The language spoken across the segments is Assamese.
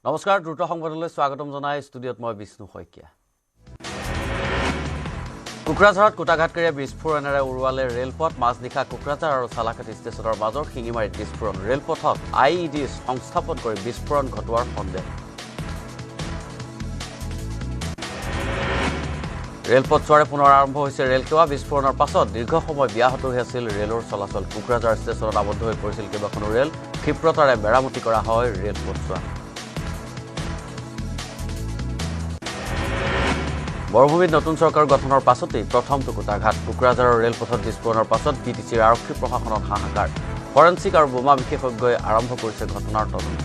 নমস্কাৰ, দ্ৰুত সংবাদলৈ স্বাগতম জনাই ষ্টুডিঅ'ত মই বিষ্ণু শইকীয়া। কোকৰাঝাৰত কুটাঘাতকাৰীয়ে বিস্ফোৰণেৰে উৰুৱালে ৰেলপথ। মাজনিশা কোকৰাঝাৰ আৰু চালাকাটি ষ্টেচনৰ মাজৰ শিঙিমাৰীত বিস্ফোৰণ। ৰেলপথত IED সংস্থাপন কৰি বিস্ফোৰণ ঘটোৱাৰ সন্দেহ। ৰেলপথ চোৱাৰে পুনৰ আৰম্ভ হৈছে ৰেলসেৱা। বিস্ফোৰণৰ পাছত দীৰ্ঘ সময় ব্যাহত হৈ আছিল ৰেলৰ চলাচল। কোকৰাঝাৰ ষ্টেচনত আবদ্ধ হৈ পৰিছিল কেইবাখনো ৰেল। ক্ষিপ্ৰতাৰে মেৰামতি কৰা হয় ৰেলপথ চোৱা। বৰভূমিত নতুন চৰকাৰ গঠনৰ পাছতেই প্ৰথমটো কুটাঘাত। কোকৰাঝাৰৰ ৰেলপথত বিস্ফোৰণৰ পাছত বিটিচিৰ আৰক্ষী প্ৰশাসনত হাহাকাৰ। ফৰেনচিক আৰু বোমা বিশেষজ্ঞই আৰম্ভ কৰিছে ঘটনাৰ তদন্ত।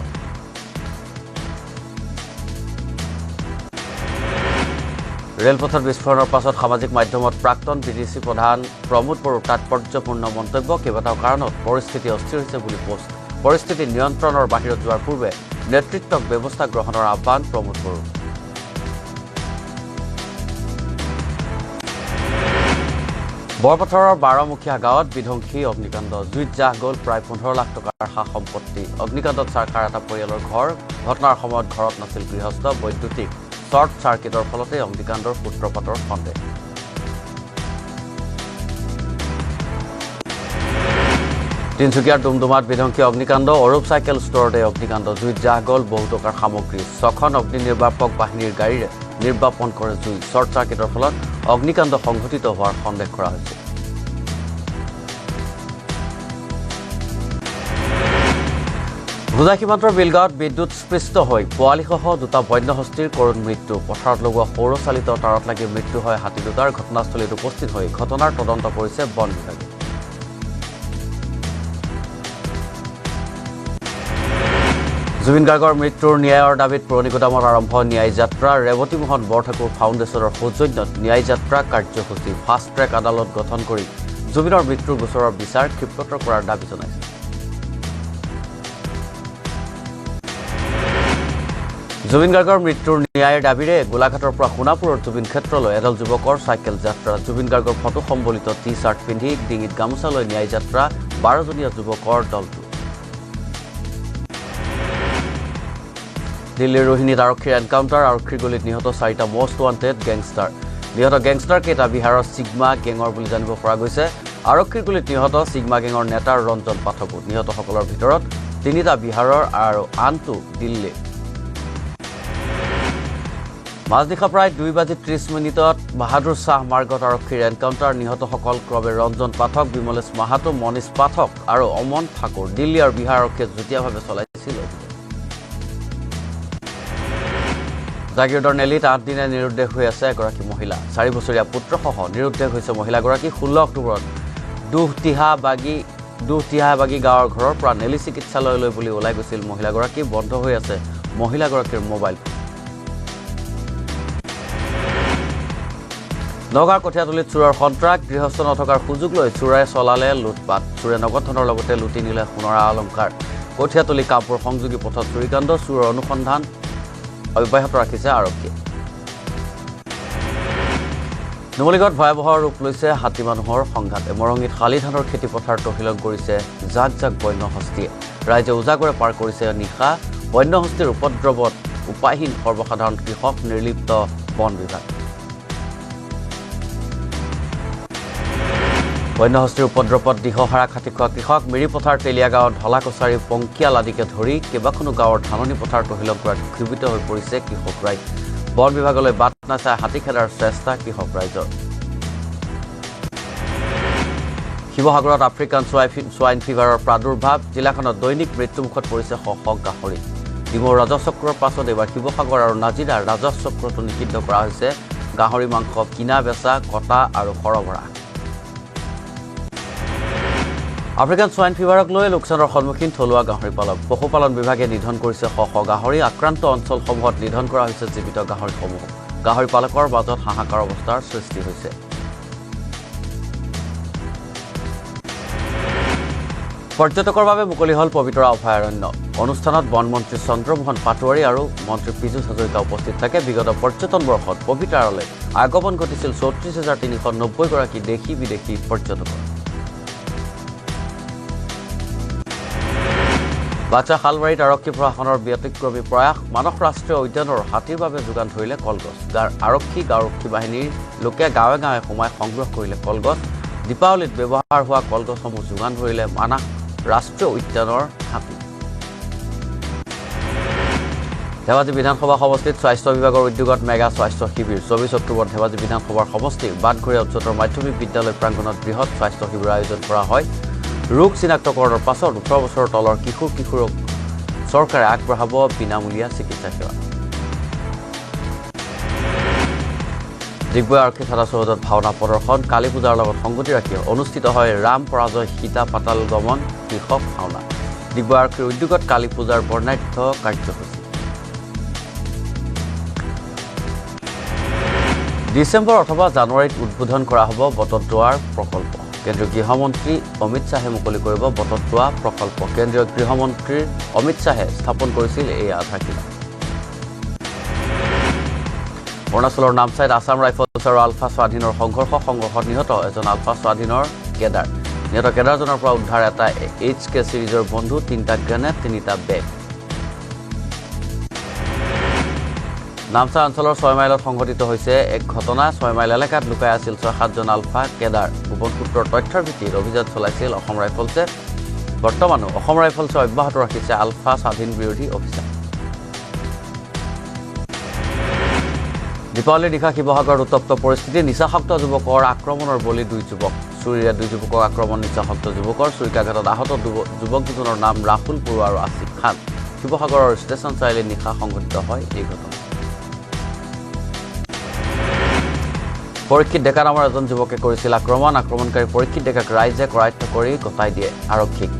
ৰেলপথত বিস্ফোৰণৰ পাছত সামাজিক মাধ্যমত প্ৰাক্তন বিটিচি প্ৰধান প্ৰমোদ বড়োৰ তাৎপৰ্যপূৰ্ণ মন্তব্য। কেইবাটাও কাৰণত পৰিস্থিতি অস্থিৰ হৈছে বুলি পোষ্ট। পৰিস্থিতি নিয়ন্ত্ৰণৰ বাহিৰত যোৱাৰ পূৰ্বে নেতৃত্বক ব্যৱস্থা গ্ৰহণৰ আহ্বান প্ৰমোদ বড়োৰ। বৰপথাৰৰ বাৰমুখীয়া গাঁৱত বিধ্বংসী অগ্নিকাণ্ড। জুইত জাহ গ'ল প্ৰায় 15 লাখ টকাৰ সা সম্পত্তি। অগ্নিকাণ্ডত চাৰখাৰ এটা পৰিয়ালৰ ঘৰ। ঘটনাৰ সময়ত ঘৰত নাছিল গৃহস্থ। বৈদ্যুতিক শ্বৰ্ট চাৰ্কিটৰ ফলতে অগ্নিকাণ্ডৰ সূত্ৰপাতৰ সন্দেহ। তিনিচুকীয়াৰ ডুমডুমাত বিধ্বংসী অগ্নিকাণ্ড। অৰূপ চাইকেল ষ্ট'ৰতে অগ্নিকাণ্ড। জুইত জাহ গ'ল বহু টকাৰ সামগ্ৰী। 6খন অগ্নি নিৰ্বাপক বাহিনীৰ গাড়ীৰে নিৰ্বাপন কৰে জুই। শ্বৰ্ট চাৰ্কিটৰ ফলত অগ্নিকাণ্ড সংঘটিত হোৱাৰ সন্দেহ কৰা হৈছে। হোজাই সীমান্তৰ বিলগাঁৱত বিদ্যুৎ স্পৃষ্ট হৈ পোৱালীসহ দুটা বন্যহস্তীৰ কৰুণ মৃত্যু। পথাৰত লগোৱা সৌৰচালিত তাঁৰত লাগি মৃত্যু হয় হাতী দুটাৰ। ঘটনাস্থলীত উপস্থিত হৈ ঘটনাৰ তদন্ত কৰিছে বন বিভাগে। জুবিন গাৰ্গৰ মৃত্যুৰ ন্যায়ৰ দাবীত পুৰণিগুদামত আৰম্ভ ন্যায় যাত্ৰা। ৰেৱতী মোহন বৰঠাকুৰ ফাউণ্ডেশ্যনৰ সৌজন্যত ন্যায় যাত্ৰা কাৰ্যসূচী। ফাষ্ট ট্ৰেক আদালত গঠন কৰি জুবিনৰ মৃত্যুৰ গোচৰৰ বিচাৰ ক্ষিপ্ৰতৰ কৰাৰ দাবী জনাইছে। জুবিন গাৰ্গৰ মৃত্যুৰ ন্যায়ৰ দাবীৰে গোলাঘাটৰ পৰা সোণাপুৰৰ জুবিন ক্ষেত্ৰলৈ এদল যুৱকৰ চাইকেল যাত্ৰা। জুবিন গাৰ্গৰ ফটো সম্বলিত টি চাৰ্ট পিন্ধি ডিঙিত গামোচা লৈ ন্যায় যাত্ৰা 12জনীয়া যুৱকৰ দলটো। দিল্লীৰ ৰোহিণীত আৰক্ষীৰ এনকাউণ্টাৰ। আৰক্ষীৰ গুলীত নিহত 4টা মষ্ট ৱান্টেড গেংষ্টাৰ। নিহত গেংষ্টাৰ কেইটা বিহাৰৰ ছিগমা গেঙৰ বুলি জানিব পৰা গৈছে। আৰক্ষীৰ গুলীত নিহত ছিগমা গেঙৰ নেতা ৰঞ্জন পাঠকো। নিহতসকলৰ ভিতৰত 3টা বিহাৰৰ আৰু আনটো দিল্লীৰ। মাজনিশা প্ৰায় 2:30 বাহাদুৰ শ্বাহ মাৰ্গত আৰক্ষীৰ এনকাউণ্টাৰ। নিহতসকল ক্ৰমে ৰঞ্জন পাঠক, বিমলেশ মাহাতো, মনীষ পাঠক আৰু অমন ঠাকুৰ। দিল্লী আৰু বিহাৰ আৰক্ষীয়ে যুটীয়াভাৱে চলাইছিল অভিযান। জাগিৰোডৰ নেলিত 8 দিনে নিৰুদ্দেশ হৈ আছে এগৰাকী মহিলা। 4 বছৰীয়া পুত্ৰসহ নিৰুদ্দেশ হৈছে মহিলাগৰাকী। 16 অক্টোবৰত দুহতিহাবাগী গাঁৱৰ ঘৰৰ পৰা নেলি চিকিৎসালয়লৈ বুলি ওলাই গৈছিল মহিলাগৰাকী। বন্ধ হৈ আছে মহিলাগৰাকীৰ মোবাইল ফোন। নগাঁৱৰ কঠীয়াতলিত চোৰৰ সন্ত্ৰাস। গৃহস্থ নথকাৰ সুযোগ লৈ চোৰে চলালে লুটপাত। চোৰে নগদ ধনৰ লগতে লুটি নিলে সোণৰ অলংকাৰ। কঠীয়াতলি কামপুৰ সংযোগী পথত চুৰিকাণ্ড। চোৰৰ অনুসন্ধান অব্যাহত ৰাখিছে আৰক্ষীয়ে। নুমলীগড়ত ভয়াৱহ ৰূপ লৈছে হাতী মানুহৰ সংঘাতে। মৰঙিত শালি ধানৰ খেতিপথাৰ তহিলং কৰিছে জাক জাক বন্যহস্তীয়ে। ৰাইজে উজাগৰে পাৰ কৰিছে নিশা। বন্যহস্তীৰ উপদ্ৰৱত উপায়হীন সৰ্বসাধাৰণ কৃষক, নিৰ্লিপ্ত বন বিভাগ। বন্যহস্তীৰ উপদ্ৰৱত দিশহাৰা খাটি খোৱা কৃষক। মিৰিপথাৰ, তেলীয়া গাঁৱত ঢলা কছাৰী, পংকিয়াল আদিকে ধৰি কেইবাখনো গাঁৱৰ ধাননি পথাৰ তহিলং কৰাত ক্ষোভিত হৈ পৰিছে কৃষক ৰাইজ। বন বিভাগলৈ বাট নাচাই হাতী খেদাৰ চেষ্টা কৃষক ৰাইজৰ। শিৱসাগৰত আফ্ৰিকান ছোৱাইন ফিভাৰৰ প্ৰাদুৰ্ভাৱ। জিলাখনত দৈনিক মৃত্যুমুখত পৰিছে শ শ গাহৰি। ডিমৌ ৰাজহ চক্ৰৰ পাছত এইবাৰ শিৱসাগৰ আৰু নাজিৰাৰ ৰাজহ চক্ৰটো নিষিদ্ধ কৰা হৈছে গাহৰি মাংস কিনা, বেচা, কটা আৰু সৰবৰাহ। আফ্ৰিকান ছোৱাইন ফিভাৰক লৈ লোকচানৰ সন্মুখীন থলুৱা গাহৰি পালক। পশুপালন বিভাগে নিধন কৰিছে শ শ গাহৰি। আক্ৰান্ত অঞ্চলসমূহত নিধন কৰা হৈছে জীৱিত গাহৰিসমূহ। গাহৰি পালকৰ মাজত হাহাকাৰ অৱস্থাৰ সৃষ্টি হৈছে। পৰ্যটকৰ বাবে মুকলি হ'ল পবিতৰা অভয়াৰণ্য। অনুষ্ঠানত বনমন্ত্ৰী চন্দ্ৰমোহন পাটোৱাৰী আৰু মন্ত্ৰী পীযুষ হাজৰিকা উপস্থিত থাকে। বিগত পৰ্যটন বৰ্ষত পবিতৰালৈ আগমন ঘটিছিল 34,390 গৰাকী দেশী বিদেশী পৰ্যটকৰ। বাক্সা শালবাৰীত আৰক্ষী প্ৰশাসনৰ ব্যতিক্ৰমী প্ৰয়াস। মানস ৰাষ্ট্ৰীয় উদ্যানৰ হাতীৰ বাবে যোগান ধৰিলে কলগছ। আৰক্ষী গাঁওৰক্ষী বাহিনীৰ লোকে গাঁৱে গাঁৱে সোমাই সংগ্ৰহ কৰিলে কলগছ। দীপাৱলীত ব্যৱহাৰ হোৱা কলগছসমূহ যোগান ধৰিলে মানস ৰাষ্ট্ৰীয় উদ্যানৰ হাতী। ধেমাজি বিধানসভা সমষ্টিত স্বাস্থ্য বিভাগৰ উদ্যোগত মেগা স্বাস্থ্য শিবিৰ। 24 অক্টোবৰত ধেমাজি বিধানসভাৰ সমষ্টিৰ বাটঘৰীয়া উচ্চতৰ মাধ্যমিক বিদ্যালয় প্ৰাংগণত বৃহৎ স্বাস্থ্য শিবিৰৰ আয়োজন কৰা হয়। ৰোগ চিনাক্তকৰণৰ পাছত 18 বছৰৰ তলৰ কিশোৰ কিশোৰক চৰকাৰে আগবঢ়াব বিনামূলীয়া চিকিৎসা সেৱা। ডিগবৈ আৰক্ষী থানা চৌহদত ভাওনা প্ৰদৰ্শন। কালী পূজাৰ লগত সংগতি ৰাখি অনুষ্ঠিত হয় ৰাম পৰাজয় সীতা পাতাল গমন শীৰ্ষক ভাওনা। ডিগবৈ আৰক্ষীৰ উদ্যোগত কালী পূজাৰ বৰ্ণাঢ্য কাৰ্যসূচী। ডিচেম্বৰ অথবা জানুৱাৰীত উদ্বোধন কৰা হ'ব বটদ্ৰৱাৰ প্ৰকল্প। কেন্দ্ৰীয় গৃহমন্ত্ৰী অমিত শ্বাহে মুকলি কৰিব বটদ্ৰৱা প্ৰকল্প। কেন্দ্ৰীয় গৃহমন্ত্ৰী অমিত শ্বাহে স্থাপন কৰিছিল এই আধাৰশিলা। অৰুণাচলৰ নামচাইত আছাম ৰাইফলছ আৰু আলফা স্বাধীনৰ সংঘৰ্ষত নিহত এজন আলফা স্বাধীনৰ কেডাৰ। নিহত কেডাৰজনৰ পৰা উদ্ধাৰ এটা এইচ কে চিৰিজৰ বন্ধু, 3টা গ্ৰেনেড, 3টা বেগ। নামচাই অঞ্চলৰ 6 মাইলত সংঘটিত হৈছে এক ঘটনা। 6 মাইল এলেকাত লুকাই আছিল 6-7জন আলফা কেডাৰ। গোপন সূত্ৰৰ তথ্যৰ ভিত্তিত অভিযান চলাইছিল অসম ৰাইফলছে। বৰ্তমানো অসম ৰাইফলছে অব্যাহত ৰাখিছে আলফা স্বাধীন বিৰোধী অভিযান। দীপাৱলীৰ নিশা শিৱসাগৰত উত্তপ্ত পৰিস্থিতি। নিচাসক্ত যুৱকৰ আক্ৰমণৰ বলি 2 যুৱক। চুৰিৰে 2 যুৱকক আক্ৰমণ নিচাসক্ত যুৱকৰ। চুৰিকাঘাতত আহত যুৱক দুজনৰ নাম ৰাহুল বৰুৱা আৰু আছিফ খান। শিৱসাগৰৰ ষ্টেচন চাৰিআলিত নিশা সংঘটিত হয় এই ঘটনা। পৰীক্ষিত ডেকা নামৰ এজন যুৱকে কৰিছিল আক্ৰমণ। আক্ৰমণকাৰী পৰীক্ষিত ডেকাক ৰাইজে কৰায়ত্ব কৰি গতাই দিয়ে আৰক্ষীক।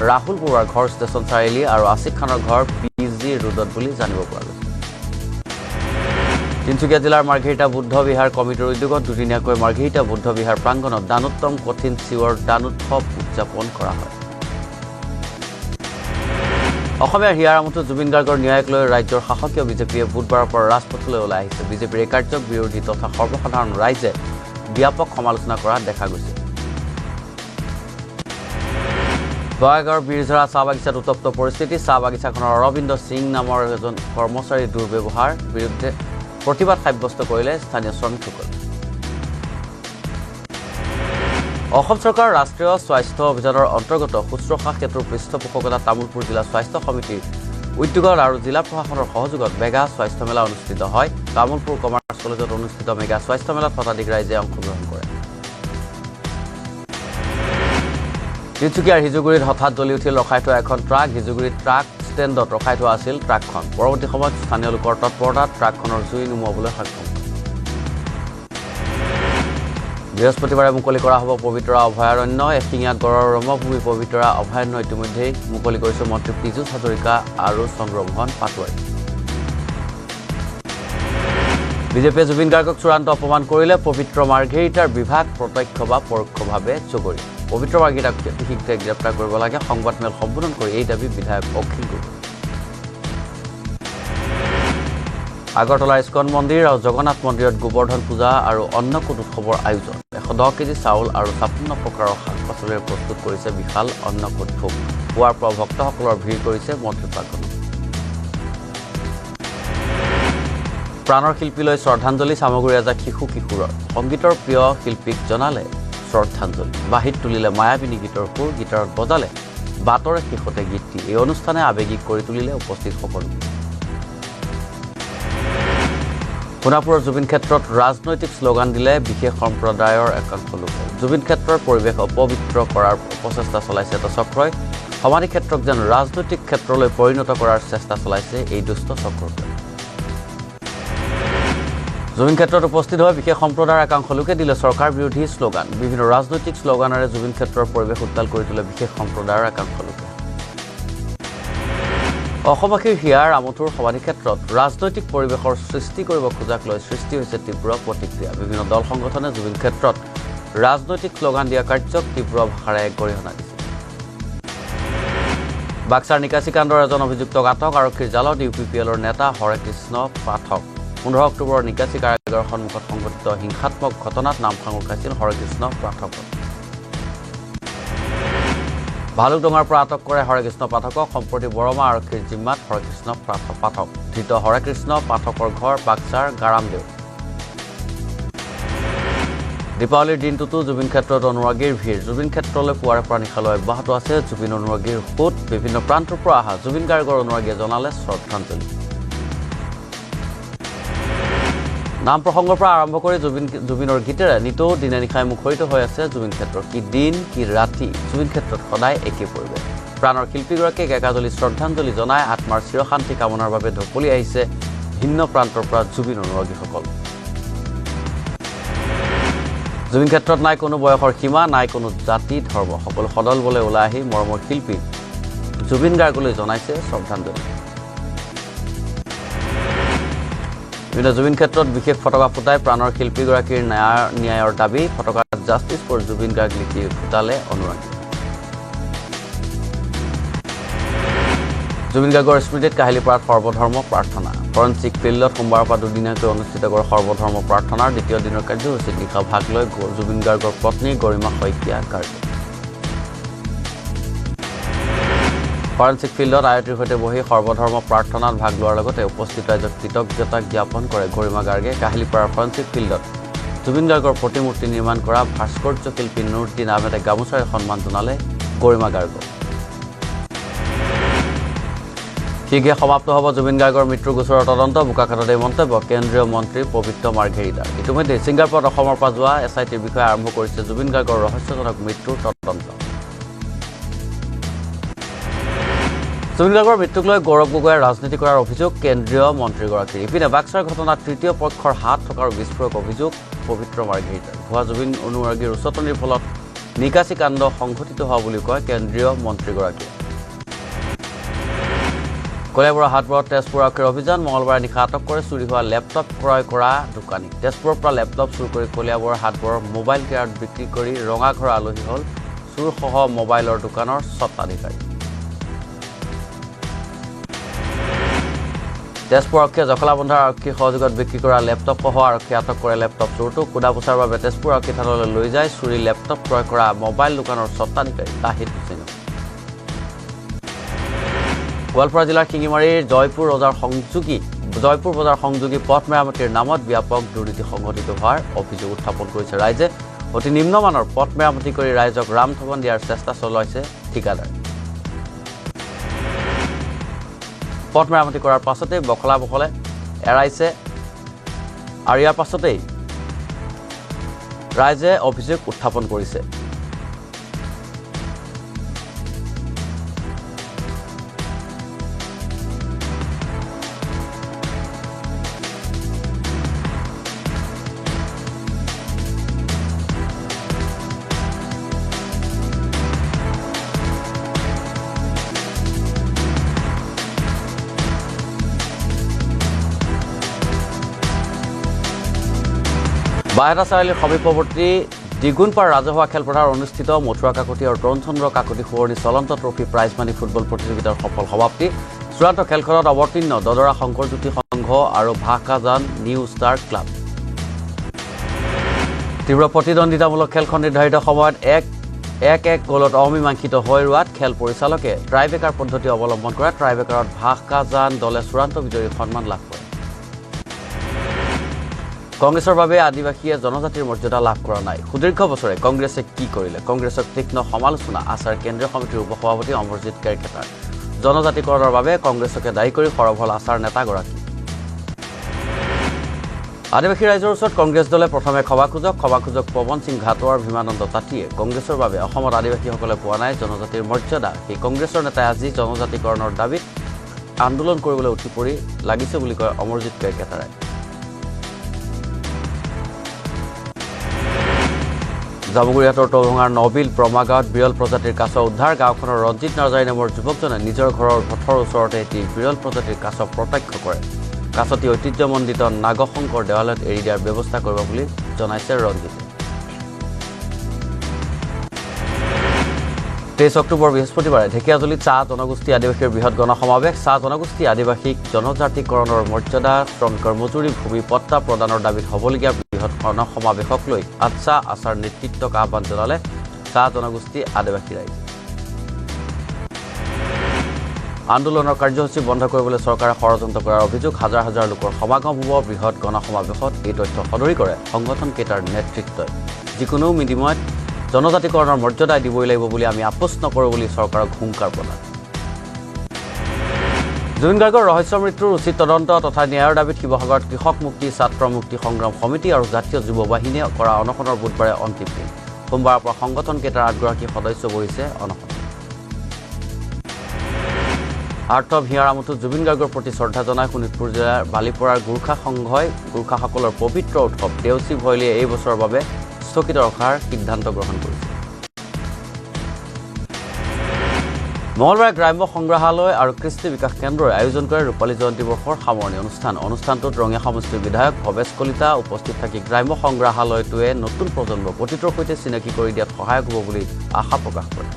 ৰাহুল বৰুৱাৰ ঘৰ ষ্টেচন চাৰিআলি আৰু আছিফ খানৰ ঘৰ বি জি ৰোডত বুলি জানিব পৰা গৈছে। তিনিচুকীয়া জিলাৰ মাৰ্ঘেৰিটা বুদ্ধ বিহাৰ কমিটিৰ উদ্যোগত দুদিনীয়াকৈ মাৰ্ঘেৰিটা বুদ্ধ বিহাৰ প্ৰাংগণত দানোত্তম কঠিন চিৱৰ দানোৎসৱ উদযাপন কৰা হয়। অসমীয়াৰ হিয়াৰ আমঠু জুবিন গাৰ্গৰ ন্যায়ক লৈ ৰাজ্যৰ শাসকীয় বিজেপিয়ে বুধবাৰৰ পৰা ৰাজপথলৈ ওলাই আহিছে। বিজেপিৰ এই কাৰ্যক বিৰোধী তথা সৰ্বসাধাৰণ ৰাইজে ব্যাপক সমালোচনা কৰা দেখা গৈছে। বঙাইগাঁৱৰ বীৰঝৰা চাহ বাগিচাত উত্তপ্ত পৰিস্থিতি। চাহ বাগিচাখনৰ অৰবিন্দ সিং নামৰ এজন কৰ্মচাৰীৰ দুৰ্ব্যৱহাৰ বিৰুদ্ধে প্ৰতিবাদ সাব্যস্ত কৰিলে স্থানীয় শ্ৰমিকসকলে। অসম চৰকাৰৰ ৰাষ্ট্ৰীয় স্বাস্থ্য অভিযানৰ অন্তৰ্গত শুশ্ৰূষা সেতুৰ পৃষ্ঠপোষকতা তামুলপুৰ জিলা স্বাস্থ্য সমিতিৰ উদ্যোগত আৰু জিলা প্ৰশাসনৰ সহযোগত মেগা স্বাস্থ্য মেলা অনুষ্ঠিত হয়। তামুলপুৰ কমাৰ্চ কলেজত অনুষ্ঠিত মেগা স্বাস্থ্য মেলাত শতাধিক ৰাইজে অংশগ্ৰহণ কৰে। তিনিচুকীয়াৰ হিজুগুৰিত হঠাৎ জ্বলি উঠিল ৰখাই থোৱা এখন ট্ৰাক। হিজুগুৰিত ট্ৰাক ষ্টেণ্ডত ৰখাই থোৱা আছিল ট্ৰাকখন। পৰৱৰ্তী সময়ত স্থানীয় লোকৰ তৎপৰতাত ট্ৰাকখনৰ জুই নুমুৱাবলৈ সক্ষম হয়। বৃহস্পতিবাৰে মুকলি কৰা হ'ব পবিতৰা অভয়াৰণ্য। এশিঙীয়া গড়ৰ ৰম্যভূমি পবিতৰা অভয়াৰণ্য ইতিমধ্যেই মুকলি কৰিছে মন্ত্ৰী পীযুষ হাজৰিকা আৰু চন্দ্ৰমোহন পাটোৱাৰী। বিজেপিয়ে জুবিন গাৰ্গক চূড়ান্ত অপমান কৰিলে। পবিত্ৰ মাৰ্ঘেৰিটাৰ বিভাগ প্ৰত্যক্ষ বা পৰোক্ষভাৱে জগৰীয়া। পবিত্ৰ মাৰ্ঘেৰিটাক অতি শীঘ্ৰে গ্ৰেপ্তাৰ কৰিব লাগে। সংবাদমেল সম্বোধন কৰি এই দাবী বিধায়ক অখিল গগৈ। আগৰতলাৰ ইস্কন মন্দিৰ আৰু জগন্নাথ মন্দিৰত গোবৰ্ধন পূজা আৰু অন্নকূট উৎসৱৰ আয়োজন। 110 কেজি চাউল আৰু 56 প্ৰকাৰৰ শাক পাচলিৰে প্ৰস্তুত কৰিছে বিশাল অন্নকূট ভোগ। পুৱাৰ পৰা ভক্তসকলৰ ভিৰ কৰিছে মন্দিৰ প্ৰাংগণত। প্ৰাণৰ শিল্পীলৈ শ্ৰদ্ধাঞ্জলি। চামগুৰি এজাক শিশু কিশোৰৰ সংগীতৰ প্ৰিয় শিল্পীক জনালে শ্ৰদ্ধাঞ্জলি। বাঁহীত তুলিলে মায়াবিনী গীতৰ সুৰ, গীটাৰত বজালে বাটৰে শেষতে গীতটি। এই অনুষ্ঠানে আৱেগিক কৰি তুলিলে উপস্থিত সকলো। সোণাপুৰৰ জুবিন ক্ষেত্ৰত ৰাজনৈতিক শ্লোগান দিলে বিশেষ সম্প্ৰদায়ৰ একাংশ লোকে। জুবিন ক্ষেত্ৰৰ পৰিৱেশ অপবিত্ৰ কৰাৰ প্ৰচেষ্টা চলাইছে এটা চক্ৰই। সমাধি ক্ষেত্ৰক যেন ৰাজনৈতিক ক্ষেত্ৰলৈ পৰিণত কৰাৰ চেষ্টা চলাইছে এই দুষ্ট চক্ৰটোৱে। জুবিন ক্ষেত্ৰত উপস্থিত হৈ বিশেষ সম্প্ৰদায়ৰ একাংশ লোকে দিলে চৰকাৰ বিৰোধী শ্লোগান। বিভিন্ন ৰাজনৈতিক শ্লোগানেৰে জুবিন ক্ষেত্ৰৰ পৰিৱেশ উত্তাল কৰি তোলে বিশেষ সম্প্ৰদায়ৰ একাংশ লোকে। অসমবাসীৰ হিয়াৰ আমঠুৰ সমাধি ক্ষেত্ৰত ৰাজনৈতিক পৰিৱেশৰ সৃষ্টি কৰিব খোজাক লৈ সৃষ্টি হৈছে তীব্ৰ প্ৰতিক্ৰিয়া। বিভিন্ন দল সংগঠনে জুবিন ক্ষেত্ৰত ৰাজনৈতিক শ্লোগান দিয়া কাৰ্যক তীব্ৰ ভাষাৰে গৰিহণা দিছে। বাক্সাৰ নিকাচি কাণ্ডৰ এজন অভিযুক্তক আটক। আৰক্ষীৰ জালত ইউ পি পি এলৰ নেতা হৰেকৃষ্ণ পাঠক। 15 অক্টোবৰৰ নিকাচি কাৰাগাৰৰ সন্মুখত সংঘটিত হিংসাত্মক ঘটনাত নাম সাঙোৰ খাইছিল হৰেকৃষ্ণ পাঠকৰ। ভালুকডঙাৰ পৰা আটক কৰে হৰেকৃষ্ণ পাঠকক। সম্প্ৰতি বৰমা আৰক্ষীৰ জিম্মাত হৰেকৃষ্ণ পাঠক। ধৃত হৰেকৃষ্ণ পাঠকৰ ঘৰ বাক্সাৰ গাৰামদেউ। দীপাৱলীৰ দিনটোতো জুবিন ক্ষেত্ৰত অনুৰাগীৰ ভিৰ। জুবিন ক্ষেত্ৰলৈ পুৱাৰে পৰা নিশালৈ অব্যাহত আছে জুবিন অনুৰাগীৰ সোঁত। বিভিন্ন প্ৰান্তৰ পৰা অহা জুবিন গাৰ্গৰ অনুৰাগীয়ে জনালে শ্ৰদ্ধাঞ্জলি। নাম প্ৰসংগৰ পৰা আৰম্ভ কৰি জুবিনৰ গীতেৰে নিতৌ দিনে নিশাই মুখৰিত হৈ আছে জুবিন ক্ষেত্ৰ। কি দিন কি ৰাতি জুবিন ক্ষেত্ৰত সদায় একে পৰিৱেশ। প্ৰাণৰ শিল্পীগৰাকীক একাজলি শ্ৰদ্ধাঞ্জলি জনাই আত্মাৰ চিৰশান্তি কামনাৰ বাবে ঢপলি আহিছে ভিন্ন প্ৰান্তৰ পৰা জুবিন অনুৰাগীসকল। জুবিন ক্ষেত্ৰত নাই কোনো বয়সৰ সীমা, নাই কোনো জাতি ধৰ্ম। সকলো সদল বলে ওলাই আহি মৰমৰ শিল্পী জুবিন গাৰ্গলৈ জনাইছে শ্ৰদ্ধাঞ্জলি। বিভিন্ন জুবিন ক্ষেত্ৰত বিশেষ ফটকা ফুটাই প্ৰাণৰ শিল্পীগৰাকীৰ ন্যায়ৰ দাবী। ফটকাত জাষ্টিছ ফৰ জুবিন গাৰ্গ লিখি ফুটালে অনুৰাগী। জুবিন গাৰ্গৰ স্মৃতিত কাহিলীপাৰাত সৰ্বধৰ্ম প্ৰাৰ্থনা। ফৰেনচিক ফিল্ডত সোমবাৰৰ পৰা দুদিনীয়াকৈ অনুষ্ঠিত কৰা সৰ্বধৰ্ম প্ৰাৰ্থনাৰ দ্বিতীয় দিনৰ কাৰ্যসূচীত নিশা ভাগ লৈ জুবিন গাৰ্গৰ পত্নী গৰিমা শইকীয়া গাৰ্গে। ফৰেনচিক ফিল্ডত আয়তীৰ সৈতে বহি সৰ্বধৰ্ম প্ৰাৰ্থনাত ভাগ লোৱাৰ লগতে উপস্থিত ৰাইজক কৃতজ্ঞতা জ্ঞাপন কৰে গৰিমা গাৰ্গে। কাহিলীপাৰাৰ ফৰেনচিক ফিল্ডত জুবিন গাৰ্গৰ প্ৰতিমূৰ্তি নিৰ্মাণ কৰা ভাস্কৰ্য শিল্পী নুৰুদ্দিন আহমেদে গামোচাৰে সন্মান জনালে গৰিমা গাৰ্গক। শীঘ্ৰে সমাপ্ত হ'ব জুবিন গাৰ্গৰ মৃত্যুৰ গোচৰৰ তদন্ত। বোকাখাতত এই মন্তব্য কেন্দ্ৰীয় মন্ত্ৰী পবিত্ৰ মাৰ্ঘেৰিটাৰ। ইতিমধ্যে ছিংগাপুৰত অসমৰ পৰা যোৱা এছ I টিৰ বিষয়ে আৰম্ভ কৰিছে জুবিন গাৰ্গৰ ৰহস্যজনক মৃত্যুৰ তদন্ত। জুবিন গাৰ্গৰ মৃত্যুক লৈ গৌৰৱ গগৈয়ে ৰাজনীতি কৰাৰ অভিযোগ কেন্দ্ৰীয় মন্ত্ৰীগৰাকীৰ। ইপিনে বাক্সাৰ ঘটনাত তৃতীয় পক্ষৰ হাত থকাৰ বিস্ফোৰক অভিযোগ পবিত্ৰ মাৰ্ঘেৰিটাৰ। ভুৱা জুবিন অনুৰাগীৰ উচটনিৰ ফলত নিকাচি কাণ্ড সংঘটিত হোৱা বুলি কয় কেন্দ্ৰীয় মন্ত্ৰীগৰাকীয়ে। কলিয়াবৰৰ হাটবৰত তেজপুৰ আৰক্ষীৰ অভিযান। মঙলবাৰে নিশা আটক কৰে চুৰি হোৱা লেপটপ ক্ৰয় কৰা দোকানী। তেজপুৰৰ পৰা লেপটপ চুৰ কৰি কলিয়াবৰৰ হাটবৰৰ মোবাইল কেয়াৰত বিক্ৰী কৰি ৰঙাঘৰৰ আলহী হ'ল চোৰসহ মোবাইলৰ দোকানৰ স্বত্বাধিকাৰী। তেজপুৰ আৰক্ষীয়ে জখলাবন্ধাৰ আৰক্ষীৰ সহযোগত বিক্ৰী কৰা লেপটপসহ আৰক্ষীয়ে আটক কৰে লেপটপ চোৰটোক। সোধা পোছাৰ বাবে তেজপুৰ আৰক্ষী থানালৈ লৈ যায় চুৰি লেপটপ ক্ৰয় কৰা মোবাইল দোকানৰ স্বত্বাধিকাৰী তাহিদ হুছেইনক। গোৱালপাৰা জিলাৰ শিঙিমাৰীৰ জয়পুৰ বজাৰ সংযোগী পথ মেৰামতিৰ নামত ব্যাপক দুৰ্নীতি সংঘটিত হোৱাৰ অভিযোগ উত্থাপন কৰিছে ৰাইজে। অতি নিম্নমানৰ পথ মেৰামতি কৰি ৰাইজক ৰামঠগন দিয়াৰ চেষ্টা চলাইছে ঠিকাদাৰে। পথ মেৰামতি কৰাৰ পাছতেই বখলা বখলে এৰাইছে আৰু ইয়াৰ পাছতেই ৰাইজে অভিযোগ উত্থাপন কৰিছে। বাইহাটা চাৰিআলিৰ সমীপৱৰ্তী দ্বিগুণপাৰ ৰাজহুৱা খেলপথাৰত অনুষ্ঠিত মথুৰা কাকতি আৰু তৰুণ চন্দ্ৰ কাকতি সোঁৱৰণী চলন্ত ট্ৰফী প্ৰাইজ মানি ফুটবল প্ৰতিযোগিতাৰ সফল সমাপ্তি। চূড়ান্ত খেলখনত অৱতীৰ্ণ দদৰা শংকৰজ্যোতি সংঘ আৰু ভাকাজান নিউ ষ্টাৰ ক্লাব। তীব্ৰ প্ৰতিদ্বন্দ্বিতামূলক খেলখন নিৰ্ধাৰিত সময়ত 1-1 গ'লত অমীমাংসিত হৈ ৰোৱাত খেল পৰিচালকে ট্ৰাইবেকাৰ পদ্ধতি অৱলম্বন কৰা ট্ৰাইবেকাৰত ভাকাজান দলে চূড়ান্ত বিজয়ীৰ সন্মান লাভ কৰে। কংগ্ৰেছৰ বাবে আদিবাসীয়ে জনজাতিৰ মৰ্যাদা লাভ কৰা নাই। সুদীৰ্ঘ বছৰে কংগ্ৰেছে কি কৰিলে? কংগ্ৰেছক তীক্ষ্ণ সমালোচনা আছাৰ কেন্দ্ৰীয় সমিতিৰ উপসভাপতি অমৰজিৎ কেৰকেটাৰ। জনজাতিকৰণৰ বাবে কংগ্ৰেছকে দায়ী কৰি সৰব হ'ল আছাৰ নেতাগৰাকী। আদিবাসী ৰাইজৰ ওচৰত কংগ্ৰেছ দলে প্ৰথমে ক্ষমা খোজক পৱন সিং ঘাটোৱাৰ ভীমানন্দ তাঁতীয়ে। কংগ্ৰেছৰ বাবে অসমত আদিবাসীসকলে পোৱা নাই জনজাতিৰ মৰ্যাদা। সেই কংগ্ৰেছৰ নেতাই আজি জনজাতিকৰণৰ দাবীত আন্দোলন কৰিবলৈ উঠি পৰি লাগিছে বুলি কয় অমৰজিৎ কেৰকেটাৰে। জামুগুৰিহাটৰ তৌভঙাৰ নবিল ব্ৰহ্মাগাঁৱত বিৰল প্ৰজাতিৰ কাছ উদ্ধাৰ। গাঁওখনৰ ৰঞ্জিত নাৰ্জাৰী নামৰ যুৱকজনে নিজৰ ঘৰৰ পথৰ ওচৰতে এটি বিৰল প্ৰজাতিৰ কাছ প্ৰত্যক্ষ কৰে। কাছটি ঐতিহ্যমণ্ডিত নাগশংকৰ দেৱালয়ত এৰি দিয়াৰ ব্যৱস্থা কৰিব বুলি জনাইছে ৰঞ্জিতে। 23 অক্টোবৰ বৃহস্পতিবাৰে ঢেকীয়াজুলিত চাহ জনগোষ্ঠী আদিবাসীৰ বৃহৎ গণসমাৱেশ। চাহ জনগোষ্ঠী আদিবাসীক জনজাতিকৰণৰ মৰ্যাদা, শ্ৰমিকৰ মজুৰি, ভূমি পট্টা প্ৰদানৰ দাবীত হ'বলগীয়া বৃহৎ গণসমাৱেশক লৈ আটছা আছাৰ নেতৃত্বক আহ্বান জনালে চাহ জনগোষ্ঠী আদিবাসী ৰাইজে। আন্দোলনৰ কাৰ্যসূচী বন্ধ কৰিবলৈ চৰকাৰে ষড়যন্ত্ৰ কৰাৰ অভিযোগ। হাজাৰ হাজাৰ লোকৰ সমাগম হ'ব বৃহৎ গণসমাৱেশত। এই তথ্য সদৰি কৰে সংগঠনকেইটাৰ নেতৃত্বই। যিকোনো বিনিময়ত জনজাতিকৰণৰ মৰ্যাদা দিবই লাগিব বুলি আমি আপোচ নকৰোঁ বুলি চৰকাৰক হুংকাৰ প্ৰদান। জুবিন গাৰ্গৰ ৰহস্য মৃত্যুৰ উচিত তদন্ত তথা ন্যায়ৰ দাবীত শিৱসাগৰত কৃষক মুক্তি, ছাত্ৰ মুক্তি সংগ্ৰাম সমিতি আৰু জাতীয় যুৱ বাহিনীয়ে কৰা অনশনৰ বুধবাৰে অন্তিম দিন। সোমবাৰৰ পৰা সংগঠনকেইটাৰ ৮গৰাকী সদস্য বহিছে অনশন। আৰ্থ ভিয়াৰামুথু জুবিন গাৰ্গৰ প্ৰতি শ্ৰদ্ধা জনাই শোণিতপুৰ জিলাৰ বালিপৰাৰ গোৰ্খা সংঘই গোৰ্খাসকলৰ পবিত্ৰ উৎসৱ দেউচী ভৈলীয়ে এই বছৰৰ বাবে স্থগিত ৰখাৰ সিদ্ধান্ত গ্ৰহণ কৰিছে। মঙলবাৰে গ্ৰাম্য সংগ্ৰহালয় আৰু কৃষ্টি বিকাশ কেন্দ্ৰই আয়োজন কৰে ৰূপালী জয়ন্তী বৰ্ষৰ সামৰণি অনুষ্ঠান। অনুষ্ঠানটোত ৰঙিয়া সমষ্টিৰ বিধায়ক ভৱেশ কলিতা উপস্থিত থাকি গ্ৰাম্য সংগ্ৰহালয়টোৱে নতুন প্ৰজন্মক অতীতৰ সৈতে চিনাকি কৰি দিয়াত সহায়ক হ'ব বুলি আশা প্ৰকাশ কৰে।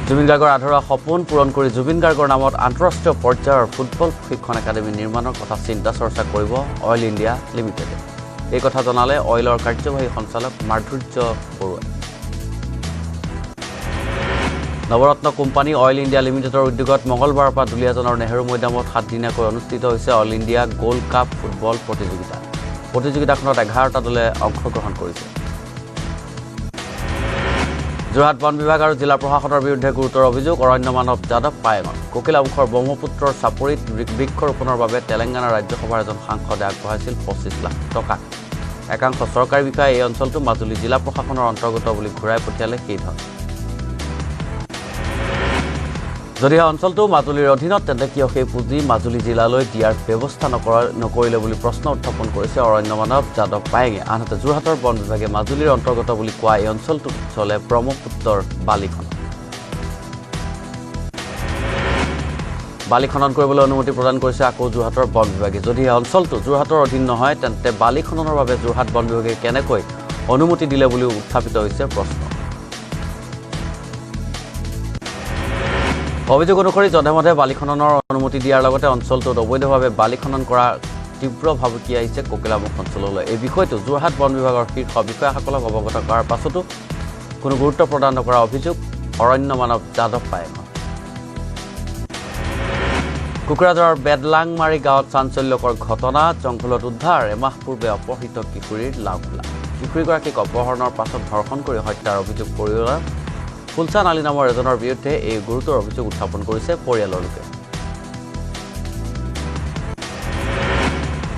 জুবিন গাৰ্গৰ আধৰুৱা সপোন পূৰণ কৰি জুবিন গাৰ্গৰ নামত আন্তঃৰাষ্ট্ৰীয় পৰ্যায়ৰ ফুটবল প্ৰশিক্ষণ একাডেমী নিৰ্মাণৰ কথা চিন্তা চৰ্চা কৰিব অইল ইণ্ডিয়া লিমিটেডে। এই কথা জনালে অইলৰ কাৰ্যবাহী সঞ্চালক মাধুৰ্য বৰুৱাই। নৱৰত্ন কোম্পানী অইল ইণ্ডিয়া লিমিটেডৰ উদ্যোগত মঙলবাৰৰ পৰা দুলীয়াজানৰ নেহেৰু মৈদামত ৭দিনীয়াকৈ অনুষ্ঠিত হৈছে all India gold cup football প্ৰতিযোগিতা। প্ৰতিযোগিতাখনত ১১টা দলে অংশগ্ৰহণ কৰিছে। যোৰহাট বন বিভাগ আৰু জিলা প্ৰশাসনৰ বিৰুদ্ধে গুৰুতৰ অভিযোগ। অৰণ্য মানৱ যাদৱ পায়েঙৰ কোকিলামুখৰ ব্ৰহ্মপুত্ৰৰ চাপৰিত বৃক্ষৰোপণৰ বাবে তেলেংগানা ৰাজ্যসভাৰ এজন সাংসদে আগবঢ়াইছিল ২৫ লাখ টকা। একাংশ চৰকাৰী বিষয়াই এই অঞ্চলটো মাজুলী জিলা প্ৰশাসনৰ অন্তৰ্গত বুলি ঘূৰাই পঠিয়ালে সেই ধন। যদিহে অঞ্চলটো মাজুলীৰ অধীনত, তেন্তে কিয় সেই পুঁজি মাজুলী জিলালৈ দিয়াৰ ব্যৱস্থা নকৰিলে বুলি প্ৰশ্ন উত্থাপন কৰিছে অৰণ্য মানৱ যাদৱ পায়েঙে। আনহাতে যোৰহাটৰ বন বিভাগে মাজুলীৰ অন্তৰ্গত বুলি কোৱা এই অঞ্চলটোত চলে ব্ৰহ্মপুত্ৰৰ বালি খনন। বালি খনন কৰিবলৈ অনুমতি প্ৰদান কৰিছে আকৌ যোৰহাটৰ বন বিভাগে। যদিহে অঞ্চলটো যোৰহাটৰ অধীন নহয়, তেন্তে বালি খননৰ বাবে যোৰহাট বন বিভাগে কেনেকৈ অনুমতি দিলে বুলিও উত্থাপিত হৈছে প্ৰশ্ন। অভিযোগ অনুসৰি যধে মধে বালি খননৰ অনুমতি দিয়াৰ লগতে অঞ্চলটোত অবৈধভাৱে বালি খনন কৰাৰ তীব্ৰ ভাবুকি আহিছে কোকিলামুখ অঞ্চললৈ। এই বিষয়টো যোৰহাট বন বিভাগৰ শীৰ্ষ বিষয়াসকলক অৱগত কৰাৰ পাছতো কোনো গুৰুত্ব প্ৰদান নকৰাৰ অভিযোগ অৰণ্য মানৱ যাদৱ পায়েঙৰ। কোকৰাঝাৰৰ বেদলাংমাৰী গাঁৱত চাঞ্চল্যকৰ ঘটনা। জংঘলত উদ্ধাৰ এমাহ পূৰ্বে অপহৃত কিশোৰীৰ লাওখোলা। কিশোৰীগৰাকীক অপহৰণৰ পাছত ধৰ্ষণ কৰি হত্যাৰ অভিযোগ পৰিয়ালৰ ফুলচান আলী নামৰ এজনৰ বিৰুদ্ধে এই গুৰুতৰ অভিযোগ উত্থাপন কৰিছে পৰিয়ালৰ লোকে।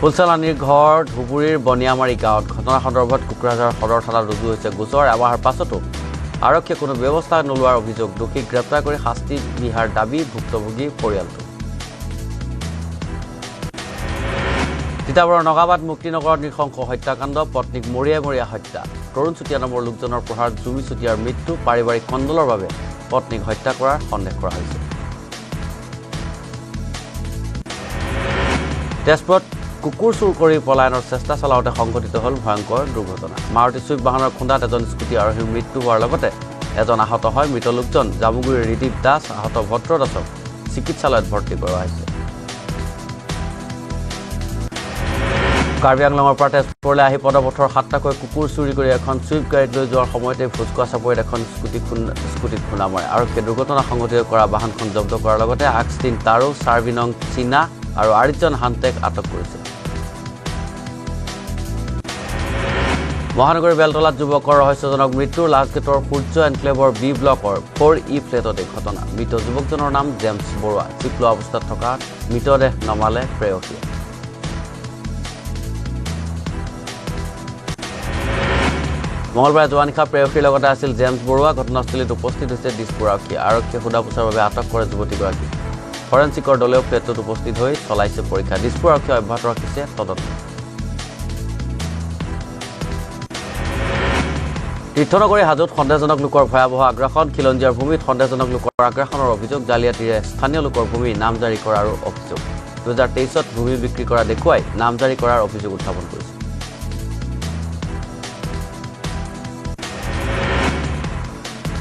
ফুলচান আলীৰ ঘৰ ধুবুৰীৰ বনিয়ামাৰী গাঁৱত। ঘটনা সন্দৰ্ভত কোকৰাঝাৰ সদৰ থানাত ৰুজু হৈছে গোচৰ। এমাহৰ পাছতো আৰক্ষীয়ে কোনো ব্যৱস্থা নোলোৱাৰ অভিযোগ। দোষীক গ্ৰেপ্তাৰ কৰি শাস্তি বিহাৰ দাবী ভুক্তভোগী পৰিয়ালটো। তিতাবৰৰ নগাবাদ মুক্তিনগৰত নৃশংস হত্যাকাণ্ড। পত্নীক মৰিয়াই মৰিয়া হত্যা। তৰুণ চুতীয়া নামৰ লোকজনৰ প্ৰহাৰত জুমি চুতীয়াৰ মৃত্যু। পাৰিবাৰিক কন্দলৰ বাবে পত্নীক হত্যা কৰাৰ সন্দেহ কৰা হৈছে। তেজপুৰত কুকুৰ চুৰ কৰি পলায়নৰ চেষ্টা চলাওঁতে সংঘটিত হ'ল ভয়ংকৰ দুৰ্ঘটনা। মাৰুতি চুইফ্ট বাহনৰ খুন্দাত এজন স্কুটি আৰোহীৰ মৃত্যু হোৱাৰ লগতে এজন আহত হয়। মৃত লোকজন জামুগুৰিৰ ৰিদীপ দাস। আহত ভদ্ৰ দাসক চিকিৎসালয়ত ভৰ্তি কৰোৱা হৈছে। কাৰ্বি আংলঙৰ পৰা তেজপুৰলৈ আহি পদপথৰ ৭টাকৈ কুকুৰ চুৰি কৰি এখন চুইফ্ট গাড়ীত লৈ যোৱাৰ সময়তে ভোজকোৱা চাপৰিত এখন স্কুটিত খুন্দা মাৰে। আৰক্ষীয়ে দুৰ্ঘটনা সংঘটিত কৰা বাহনখন জব্দ কৰাৰ লগতে আগষ্টিন তাৰো, চাৰ্বিনং চীনা আৰু আৰ্জন হান্তেক আটক কৰিছে। মহানগৰীৰ বেলতলাত যুৱকৰ ৰহস্যজনক মৃত্যুৰ লাষ্টগেটৰ সূৰ্য এনক্লেভৰ বি ব্লকৰ 4E ফ্লেটত এই ঘটনা। মৃত যুৱকজনৰ নাম জেমছ বৰুৱা। জীপ লোৱা অৱস্থাত থকা মৃতদেহ নমালে প্ৰেয়সীয়ে। মঙলবাৰে যোৱা নিশা প্ৰেয়সীৰ লগতে আছিল জেমছ বৰুৱা। ঘটনাস্থলীত উপস্থিত হৈছে দিছপুৰ আৰক্ষী। আৰক্ষীয়ে সোধা পোছাৰ বাবে আটক কৰে যুৱতীগৰাকীক। ফৰেনচিকৰ দলেও ফ্লেটটোত উপস্থিত হৈ চলাইছে পৰীক্ষা। দিছপুৰ আৰক্ষীয়ে অব্যাহত ৰাখিছে তদন্ত। তীৰ্থনগৰী হাজোত সন্দেহজনক লোকৰ ভয়াৱহ আগ্ৰাসন। খিলঞ্জীয়াৰ ভূমিত সন্দেহজনক লোকৰ আগ্ৰাসনৰ অভিযোগ। জালিয়াতিৰে স্থানীয় লোকৰ ভূমি নামজাৰি কৰাৰো অভিযোগ। ২০২৩ত ভূমি বিক্ৰী কৰা দেখুৱাই নামজাৰি কৰাৰ অভিযোগ উত্থাপন কৰিছে।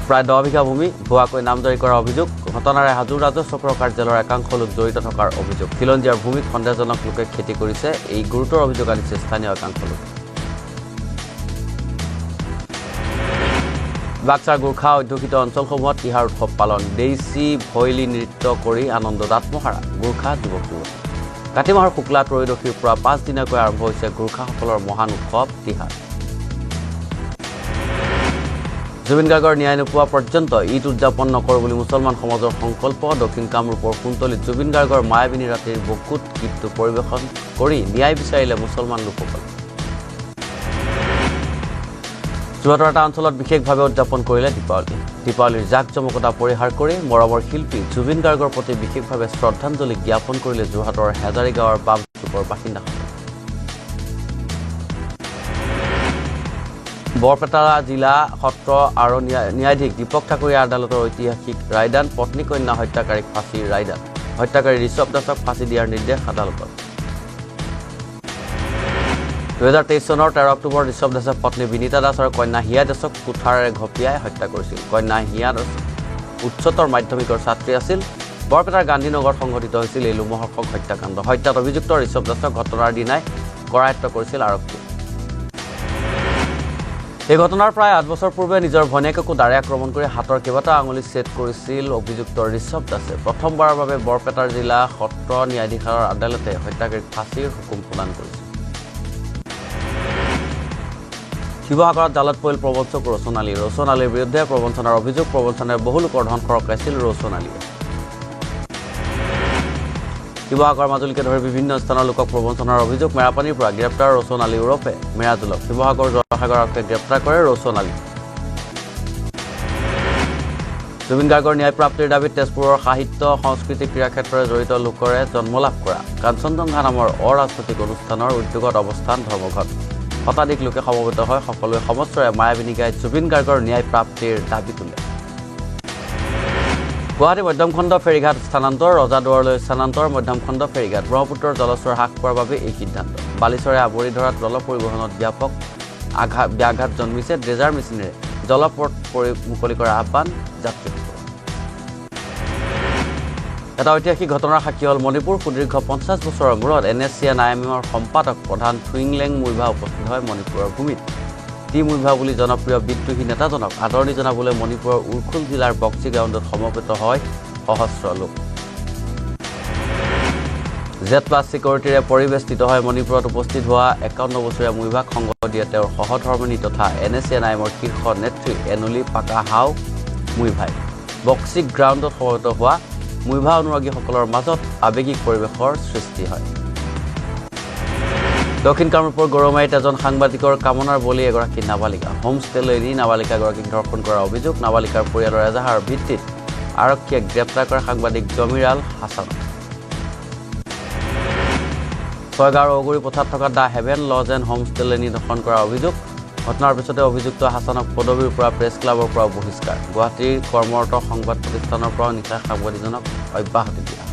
প্ৰায় ১০ বিঘা ভূমি ভুৱাকৈ নামজাৰি কৰাৰ অভিযোগ। ঘটনাৰে হাজো ৰাজহ চক্ৰ কাৰ্যালয়ৰ একাংশ লোক জড়িত থকাৰ অভিযোগ। খিলঞ্জীয়াৰ ভূমিত সন্দেহজনক লোকে খেতি কৰিছে, এই গুৰুতৰ অভিযোগ আনিছে স্থানীয় একাংশ লোকে। বাক্সাৰ গোৰ্খা অধ্যুষিত অঞ্চলসমূহত তিহাৰ উৎসৱ পালন। দেইচি ভৈলী নৃত্য কৰি আনন্দত আত্মহাৰা গোৰ্খা যুৱক যুৱতী। কাতি মাহৰ শুক্লা ত্ৰয়োদশীৰ পৰা 5 দিনীয়াকৈ আৰম্ভ হৈছে গোৰ্খাসকলৰ মহান উৎসৱ তিহাৰ। জুবিন গাৰ্গৰ ন্যায় নোপোৱা পৰ্যন্ত ঈদ উদযাপন নকৰোঁ বুলি মুছলমান সমাজৰ সংকল্প। দক্ষিণ কামৰূপৰ সোণতলীত জুবিন গাৰ্গৰ মায়াবিনী ৰাতিৰ বুকুত গীতটো পৰিৱেশন কৰি ন্যায় বিচাৰিলে মুছলমান লোকসকলে। যোৰহাটৰ এটা অঞ্চলত বিশেষভাৱে উদযাপন কৰিলে দীপাৱলী। দীপাৱলীৰ জাক জমকতা পৰিহাৰ কৰি মৰমৰ শিল্পী জুবিন গাৰ্গৰ প্ৰতি বিশেষভাৱে শ্ৰদ্ধাঞ্জলি জ্ঞাপন কৰিলে যোৰহাটৰ হেজাৰী গাঁৱৰ বামচুকৰ বাসিন্দাসকলে। বৰপেটা জিলা সত্ৰ আৰু ন্যায়াধীশ দীপক ঠাকুৰীয়া আদালতৰ ঐতিহাসিক ৰায়দান। পত্নী কন্যা হত্যাকাৰীক ফাঁচীৰ ৰায়দান। হত্যাকাৰী ঋষভ দাসক ফাঁচী দিয়াৰ নিৰ্দেশ আদালতৰ। 2023 চনৰ 13 অক্টোবৰত ঋষভ দাসে পত্নী বিনীতা দাস আৰু কন্যা হিয়া দাসক কুঠাৰেৰে ঘপিয়াই হত্যা কৰিছিল। কন্যা হিয়া দাস উচ্চতৰ মাধ্যমিকৰ ছাত্ৰী আছিল। বৰপেটাৰ গান্ধীনগৰত সংঘটিত হৈছিল এই লোমহৰ্ষক হত্যাকাণ্ড। হত্যাত অভিযুক্ত ঋষভ দাসক ঘটনাৰ দিনাই কৰায়ত্ব কৰিছিল আৰক্ষীয়ে। এই ঘটনাৰ প্ৰায় 8 বছৰ পূৰ্বে নিজৰ ভনীয়েককো দাৰে আক্ৰমণ কৰি হাতৰ কেইবাটাও আঙুলি ছেদ কৰিছিল অভিযুক্ত ঋষভ দাসে। প্ৰথমবাৰৰ বাবে বৰপেটাৰ জিলা সত্ৰ ন্যায়াধীশৰ আদালতে হত্যাকাৰীক ফাঁচীৰ হুকুম প্ৰদান কৰিছিল। শিৱসাগৰত জালত পৰিল প্ৰবঞ্চক ৰোশন আলী। ৰোশন আলীৰ বিৰুদ্ধে প্ৰবঞ্চনাৰ অভিযোগ। প্ৰবঞ্চনাৰে বহু লোকৰ ধন সৰকাইছিল ৰোশন আলীয়ে। শিৱসাগৰ মাজুলীকে ধৰি বিভিন্ন স্থানৰ লোকক প্ৰবঞ্চনাৰ অভিযোগ। মেৰাপানীৰ পৰা গ্ৰেপ্তাৰ ৰোশন আলী ওৰফে মেৰাজুলক। শিৱসাগৰ জয়সাগৰ আৰক্ষীয়ে গ্ৰেপ্তাৰ কৰে ৰোশন আলী। জুবিন গাৰ্গৰ ন্যায় প্ৰাপ্তিৰ দাবীত তেজপুৰৰ সাহিত্য সংস্কৃতি ক্ৰীড়া ক্ষেত্ৰৰে জড়িত লোকৰে জন্মলাভ কৰা কাঞ্চনজংঘা নামৰ অৰাজনৈতিক অনুষ্ঠানৰ উদ্যোগত অৱস্থান ধৰ্মঘট। শতাধিক লোকে সমবেত হৈ সকলোৱে সমস্বৰে মায়াবিনী গাই জুবিন গাৰ্গৰ ন্যায় প্ৰাপ্তিৰ দাবী তোলে। গুৱাহাটী মধ্যমখণ্ড ফেৰীঘাট স্থানান্তৰ। ৰজাদুৱাৰলৈ স্থানান্তৰ মধ্যমখণ্ড ফেৰীঘাট। ব্ৰহ্মপুত্ৰৰ জলস্তৰ হ্ৰাস পোৱাৰ বাবে এই সিদ্ধান্ত। বালিচৰে আৱৰি ধৰাত জল পৰিবহণত ব্যাপক ব্যাঘাত জন্মিছে। ড্ৰেজাৰ মেচিনেৰে জলপথ মুকলি কৰাৰ আহ্বান যাত্ৰীসকলৰ। এটা ঐতিহাসিক ঘটনাৰ সাক্ষী হ'ল মণিপুৰ। সুদীৰ্ঘ 50 বছৰৰ মূৰত N S C N I M এমৰ সম্পাদক প্ৰধান থুইংলেং মুইভা উপস্থিত হয় মণিপুৰৰ ভূমিত। টি মুইভা বুলি জনপ্ৰিয় বিদ্ৰোহী নেতাজনক আদৰণি জনাবলৈ মণিপুৰৰ উৰখুল জিলাৰ বক্সি গ্ৰাউণ্ডত সমবেত হয় সহস্ৰ লোক। জেড প্লাছ ছিকিউৰিটিৰে পৰিৱেষ্টিত হৈ মণিপুৰত উপস্থিত হোৱা 51 বছৰীয়া মুইভাক সংগ দিয়ে তেওঁৰ সহধৰ্মিনী তথা এন এছ চি এন আই এমৰ শীৰ্ষ নেত্ৰী এনুলি পাকা হাও মুইভাই। বক্সি গ্ৰাউণ্ডত সমবেত হোৱা মুইভা অনুৰাগীসকলৰ মাজত আৱেগিক পৰিৱেশৰ সৃষ্টি হয়। দক্ষিণ কামৰূপৰ গৰৈমাৰীত এজন সাংবাদিকৰ কামনাৰ বলি এগৰাকী নাবালিকা। হোমষ্টেলৈ নি নাবালিকাগৰাকীক ধৰ্ষণ কৰাৰ অভিযোগ। নাবালিকাৰ পৰিয়ালৰ এজাহাৰৰ ভিত্তিত আৰক্ষীয়ে গ্ৰেপ্তাৰ কৰে সাংবাদিক জমিৰ আল হাছানক। ছয়গাঁৱৰ ঔগুৰি পথাৰত থকা the heaven lodge and হোমষ্টেলৈ নি ধৰ্ষণ কৰাৰ অভিযোগ। ঘটনাৰ পিছতে অভিযুক্ত হাছানক পদবীৰ পৰা প্ৰেছ ক্লাবৰ পৰাও বহিষ্কাৰ। গুৱাহাটীৰ কৰ্মৰত সংবাদ প্ৰতিষ্ঠানৰ পৰাও নিশা সাংবাদিকজনক অব্যাহতি দিয়া।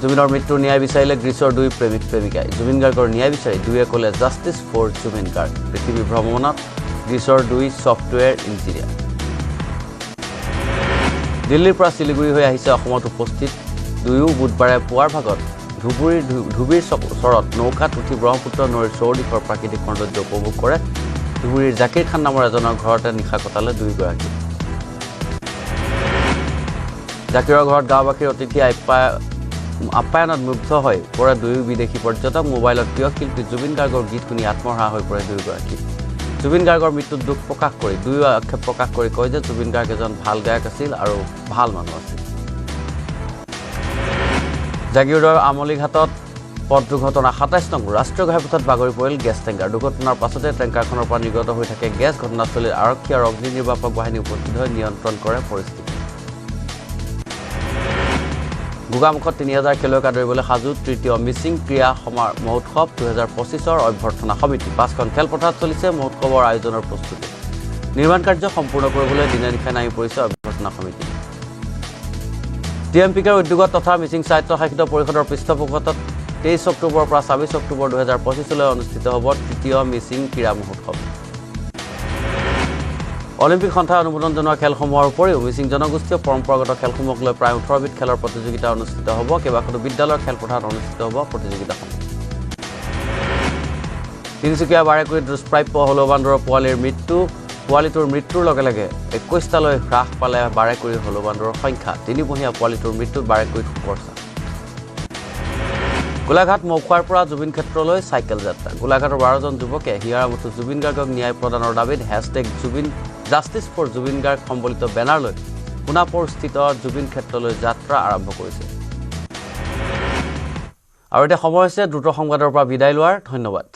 জুবিনৰ মৃত্যুৰ ন্যায় বিচাৰিলে গ্ৰীচৰ দুই প্ৰেমিক প্ৰেমিকাই। জুবিন গাৰ্গৰ ন্যায় বিচাৰি দুয়ে ক'লে জাষ্টিছ ফৰ জুবিন গাৰ্গ। পৃথিৱী ভ্ৰমণত গ্ৰীচৰ দুই ছফ্টৱেৰ ইঞ্জিনিয়াৰ। দিল্লীৰ পৰা শিলিগুৰি হৈ আহিছে অসমত উপস্থিত দুয়ো বুধবাৰে পুৱাৰ ভাগত ধুবুৰীৰ চৰত নৌকাত উঠি ব্ৰহ্মপুত্ৰ নৈৰ চৌদিশৰ প্ৰাকৃতিক সৌন্দৰ্য উপভোগ কৰে। ধুবুৰীৰ জাকিৰ খান নামৰ এজনৰ ঘৰতে নিশা কটালে দুয়োগৰাকী। জাকিৰৰ ঘৰত গাঁওবাসীৰ অতিথি আপ্যায়নত মুগ্ধ হৈ পৰে দুয়ো বিদেশী পৰ্যটক। মোবাইলত প্ৰিয় শিল্পী জুবিন গাৰ্গৰ গীত শুনি আত্মহাৰা হৈ পৰে দুয়োগৰাকী। জুবিন গাৰ্গৰ মৃত্যুত দুখ প্ৰকাশ কৰি দুয়ো আক্ষেপ প্ৰকাশ কৰি কয় যে জুবিন গাৰ্গ এজন ভাল গায়ক আছিল আৰু ভাল মানুহ আছিল। জাগিৰোডৰ আমলিঘাটত পথ দুৰ্ঘটনা। 27 নং ৰাষ্ট্ৰীয় ঘাইপথত বাগৰি পৰিল গেছ টেংকাৰ। দুৰ্ঘটনাৰ পাছতে টেংকাৰখনৰ পৰা নিৰ্গত হৈ থাকে গেছ। ঘটনাস্থলীত আৰক্ষী আৰু অগ্নি নিৰ্বাপক বাহিনী উপস্থিত হৈ নিয়ন্ত্ৰণ কৰে পৰিস্থিতি। গোগামুখত 3000 খেলুৱৈক আদৰিবলৈ সাজু তৃতীয় মিচিং ক্ৰীড়া মহোৎসৱ 2025ৰ অভ্যৰ্থনা সমিতি। 5খন খেলপথাৰত চলিছে মহোৎসৱৰ আয়োজনৰ প্ৰস্তুতি। নিৰ্মাণ কাৰ্য সম্পূৰ্ণ কৰিবলৈ দিনে নিশাই নামি পৰিছে অভ্যৰ্থনা সমিতি। টি এম পি কেৰ উদ্যোগত তথা মিচিং স্বায়ত্তশাসিত পৰিষদৰ পৃষ্ঠপোষকতাত 23 অক্টোবৰৰ পৰা 26 অক্টোবৰ 2025লৈ অনুষ্ঠিত হ'ব তৃতীয় মিচিং ক্ৰীড়া মহোৎসৱ। অলিম্পিক সন্থাই অনুমোদন জনোৱা খেলসমূহৰ উপৰিও মিচিং জনগোষ্ঠীয় পৰম্পৰাগত খেলসমূহক লৈ প্ৰায় 18বিধ খেলৰ প্ৰতিযোগিতা অনুষ্ঠিত হ'ব। কেইবাখনো বিদ্যালয়ৰ খেলপথাৰত অনুষ্ঠিত হ'ব প্ৰতিযোগিতাসমূহ। তিনিচুকীয়া বাৰেকুৰিত দুষ্প্ৰাপ্য হলৌ বান্দৰৰ পোৱালিৰ মৃত্যু। পোৱালিটোৰ মৃত্যুৰ লগে লগে 21টালৈ হ্ৰাস পালে বাৰেকুৰি হলৌ বান্দৰৰ সংখ্যা। তিনিমহীয়া পোৱালিটোৰ মৃত্যুত বাৰেকুৰিত শোকৰ ছাঁ। গোলাঘাট মখুৱাৰ পৰা জুবিন ক্ষেত্ৰলৈ চাইকেল যাত্ৰা। গোলাঘাটৰ 12জন যুৱকে হিয়াৰ মুঠো জুবিন গাৰ্গক ন্যায় প্ৰদানৰ দাবীত hashtag Zubeen justice for Zubeen Garg সম্বলিত বেনাৰ লৈ সোণাপুৰস্থিত জুবিন ক্ষেত্ৰলৈ যাত্ৰা আৰম্ভ কৰিছে। আৰু এতিয়া সময় হৈছে দ্ৰুত সংবাদৰ পৰা বিদায় লোৱাৰ। ধন্যবাদ।